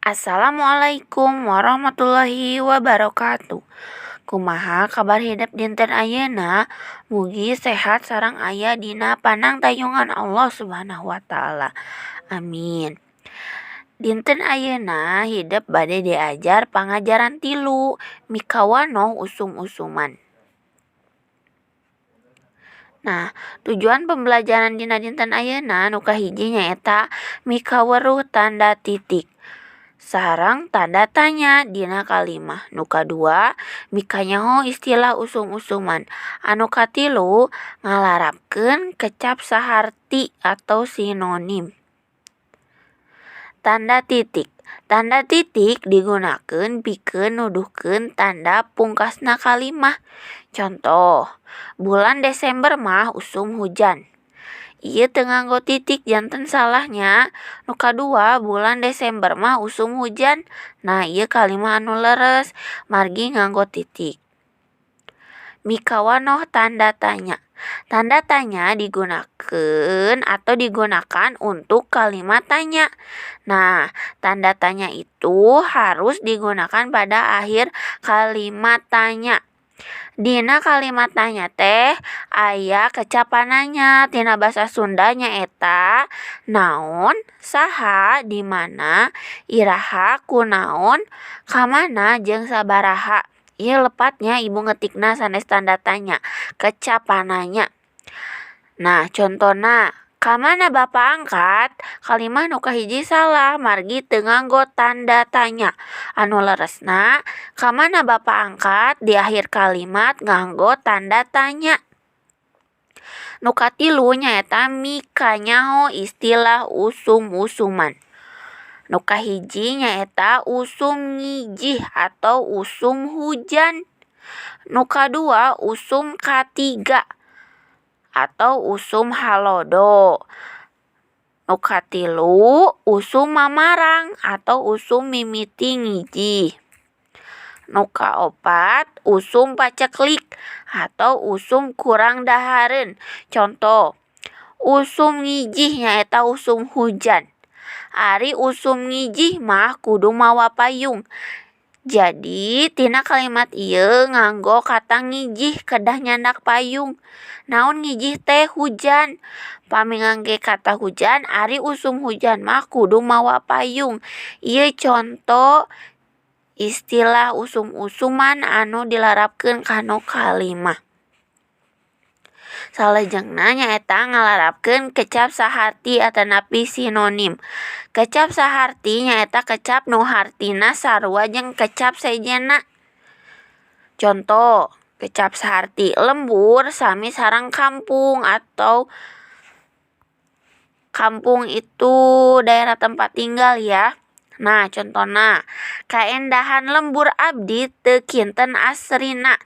Assalamualaikum warahmatullahi wabarakatuh. Kumaha kabar hidep dinten ayeuna? Mugi sehat sareng aya dina panangtayungan Allah Subhanahu wa Ta'ala. Amin. Dinten ayeuna hidep bade diajar pangajaran 3, mikawanoh usum-usuman. Nah, tujuan pembelajaran dina dinten ayeuna nu kahiji nyaeta mikaweruh tanda titik sareng tanda tanya dina kalimah. Nu kadua, mikanyaho istilah usum-usuman. Anu katilu, ngalarapkeun kecap saharti atau sinonim. Tanda titik. Tanda titik digunakeun pikeun nuduhkeun tanda pungkasna kalimah. Contoh, bulan Desember mah usum hujan. Ieu teu nganggo titik, janten salah nya. Nu kadua, bulan Desember mah usum hujan. Nah, ieu kalimah anu leres margi nganggo titik. Mikawanoh tanda tanya. Tanda tanya digunakeun atau digunakan untuk kalimat tanya. Nah, tanda tanya itu harus digunakan pada akhir kalimat tanya. Dina kalimat tanya teh aya kecap pananya tina basa Sunda, nyaeta naon, saha, di mana, iraha, kunaon, ka mana, jeung sabaraha. Ieu lepat nya, ibu ngetikna sanes tanda tanya, kecap pananya. Nah, contona, "Ka mana bapa angkat?" Kalimah nu kahiji salah margi teu nganggo tanda tanya. Anu leresna, "Ka mana bapa angkat?" Di akhir kalimat nganggo tanda tanya. Nu katilu nyaeta mikanyaho istilah usum-usuman. Nu kahiji nyaeta usum ngijih atau usum hujan. Nu kadua, usum katiga atau usum halodo. Nu katilu, usum mamarang atau usum mimiti ngijih. Nu kaopat, usum paceklik atau usum kurang dahareun. Conto, usum ngijih nyaeta usum hujan. Ari usum ngijih mah kudu mawa payung. Jadi tina kalimat ieu nganggo kata ngijih, kedah nyandak payung. Naon ngijih teh? Hujan. Pami ngangge kata hujan, ari usum hujan mah kudu mawa payung. Ieu conto istilah usum-usuman anu dilarapkeun kana kalimah. Salajengna nyaeta ngalarapkeun kecap saharti atanapi sinonim. Kecap saharti nyaeta kecap nu hartina sarua jeung kecap sejenna. Conto kecap saharti, lembur sami sareng kampung, atau kampung itu daerah tempat tinggal ya. Nah, contona, "Kaendahan lembur abdi teu kinten asrina."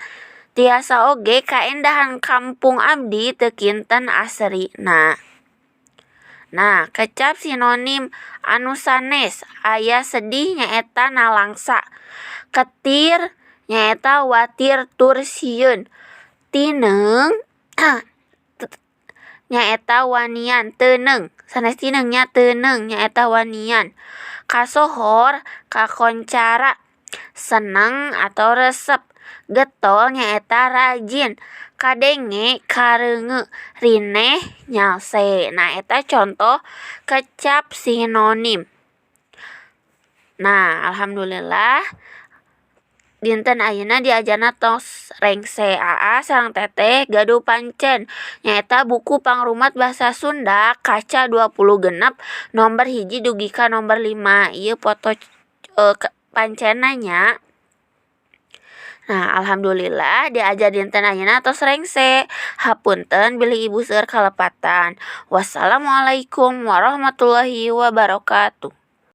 Tiasa oge, "Kaendahan kampung abdi teu kinten asrina." Nah, kecap sinonim anu sanes aya sedih, nyaeta nalangsa, ketir nyaeta watir tur sieun, tineung nyaeta wanian, teuneung, sanes tineung nya, teuneung nyaeta wanian, kasohor kakoncara, seneng atau resep, getol nyaeta rajin, kadenge kareungeu, rineh nyalse. Nah, eta contoh kecap sinonim. Nah, alhamdulillah dinten ayeuna diajarna tos rengse. Aa sareng Teteh gaduh pancen, nyaeta buku Pangrumat Basa Sunda kaca 26 nomor 1 dugi ka nomor 5. Ieu foto pancenna nya. Nah, alhamdulillah diajar dinten ayeuna tos rengse. Hapunten bilih ibu seueur kalepatan. Wassalamualaikum warahmatullahi wabarakatuh.